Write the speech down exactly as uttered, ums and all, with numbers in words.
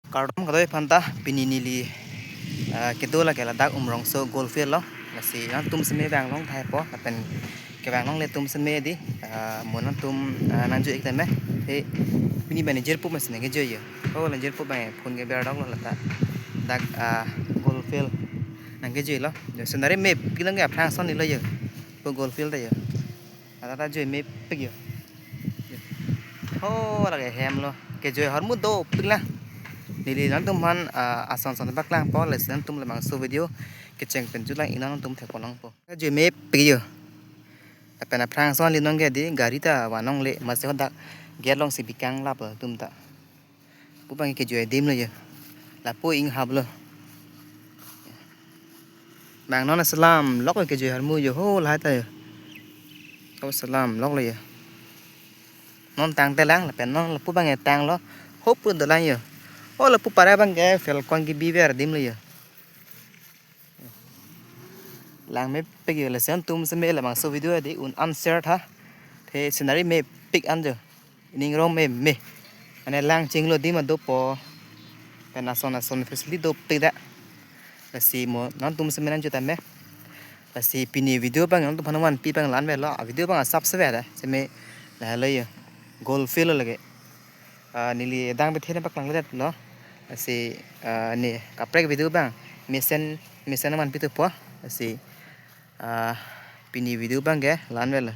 Kardom kadokave aphanta, pini neli, ah, kedo lake ladak Umrongso Gold Field lo. Lasi nangtum seme vang long thai po, lapen kevang longle atum seme di, ah, mo nangtum, ah, nangjui ik tame. He, pini bang jirpo masi nangkejui yo. Oh, la jirpo bang phone ke biar dok lo lata. Dak, ah, Gold Field nangkejui lo. Yo, scenery mepik nangke aphrang ason ni lo yo. Po Gold Field ta yo. Lata ta jui mepik yo. Ho, lake hem lo. Kejui ahormu dopik lang. Neli nangtum aphan, ah, ason ason paklang po, lasi nangtum labangso video kecheng pen julang inang nangtum thek ponang po. Jui mepik yo. Lapen aphrang ason li nangke di gari ta van longle, masi hadak gate alongsi bikang lap atum ta. Pu bang kejui adim lo yo. Lapu inghap lo. Bang non selam lok lo kejui ahormu yo, ho lahai ta yo. Ho selam lok lo yo. Non tangte lang lapen non lapu bang tang lo. Ho pu dolang yo. Oh, lapu para bang ke Falcon kebi ver adim lo yo. Lang mepik yo, lasi nangtum seme labangso video di un an share tha. The scenery mepik an jo. Ning rong meme. Ane lang chinglo adim ta dopo. Pen ason ason facility dopik dak. Lasi mo nangtum seme nangjui tame. Lasi pini video bang nangtum aphan vanpi bang la-an avelo. A video bang asap seve da. Seme lahelo yo. Gold Field lo lake. Ah, neli adang bethe paklang ledet lo. Lasi, ah, ne kaprek video bang mesen mesen nangvanpi thupo. Lasi, ah, pini video bang ke la-an avelo.